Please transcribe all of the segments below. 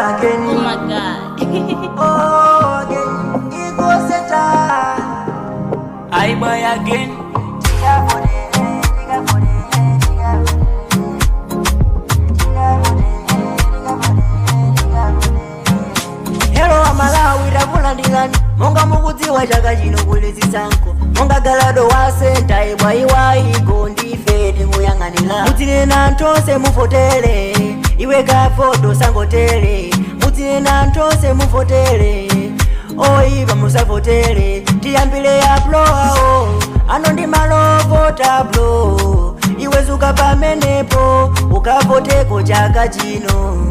Again. Oh my God. Oh, again. Ego center. I buy again. Tiga for the, tiga for the, tiga for the. Tiga for the, tiga for the, tiga for the. Hello Amalawi, takulandirani. Monga mukudziwa, chaka chino kuli zisankho. Monga galado wa senta ibwayiwayigo, ndife tikuyang'anira. Mutsinena ntonse muvotere, iwe kafoto sangotere. Mutsinena ntonse muvotere, oyipa musavotere. Tiyambire aplo awo ano ndi malovota blo. Iwe zuka pamenepo ukavoteko chaka chino.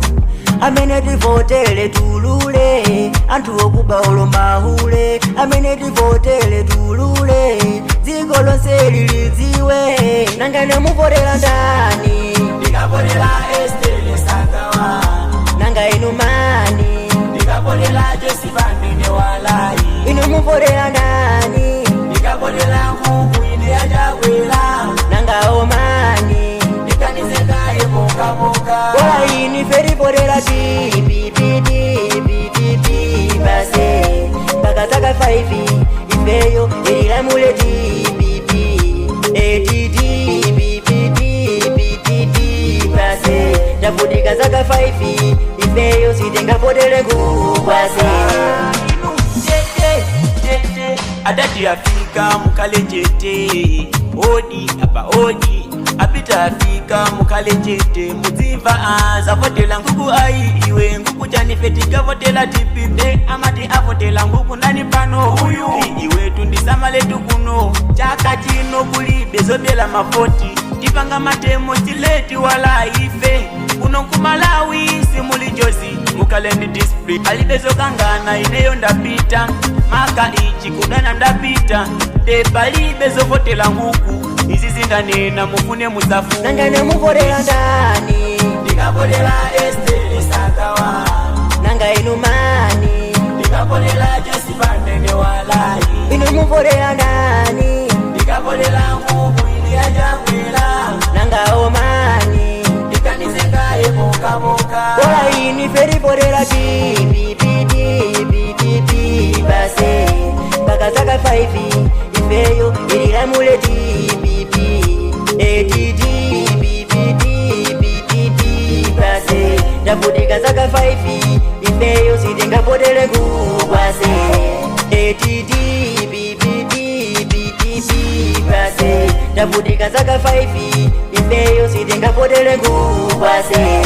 Amene tivotere tulule, anthu okuba olo mahule. Amene tivotere tulule, dziko lonse lilidziwe. Nangane muvotera ndani? Ndikavotera Estele Sakawa. Nanga inu mani? Ndikavotera Joseph Walai. Inu muvotera ndani? Ndikavotera nkhuku ine yachakwera. Nanga omani? Ndikanizekaye pokapoka. Bola ini ferivotera DPP basi mpaka zaka 5 ifeyo ililamule DPP ATDPP basi. Tavutika zaka 5, ifeyo sitingavotere kukwase. Chete chete, adati afika, mukale chete. Odi apa odi, apita afika, mukale chete. Mudzimva azavotela nguku ayi, iwe nguku chanife tikavotela tipipe. Amati avotela nguku ndani pano? Uyu iwetu ndisamaletu kuno. Chaka chino kulibe zobela mavoti, tipanga matemo chileti wala ife kuno kumalawi simuli jozi. Mukale ndi discipline, alibe zokangana. Ineyo ndapita maka ichi kudana ndapita te, palibe zovotela nguku izi zindanena, mufune musafu. Nangane muvotera ndani? Ndikavotera Estele Sakawa. Nanga inu mani? Ndikavotera Josipandene walai. Inu muvotera ndani? Ndikavotera nguku ine yachakwera. Nanga omani? Ndikanizekaye pokapoka. Bola ini ferivotera DPP basi mpaka zaka 5 ifeyo ililamule DPP ATDPP basi. Tavutika zaka 5, ifeyo sitingavotere kukwase. ATDPP basi. Tavutika zaka 5, ifeyo sitingavotere kukwase.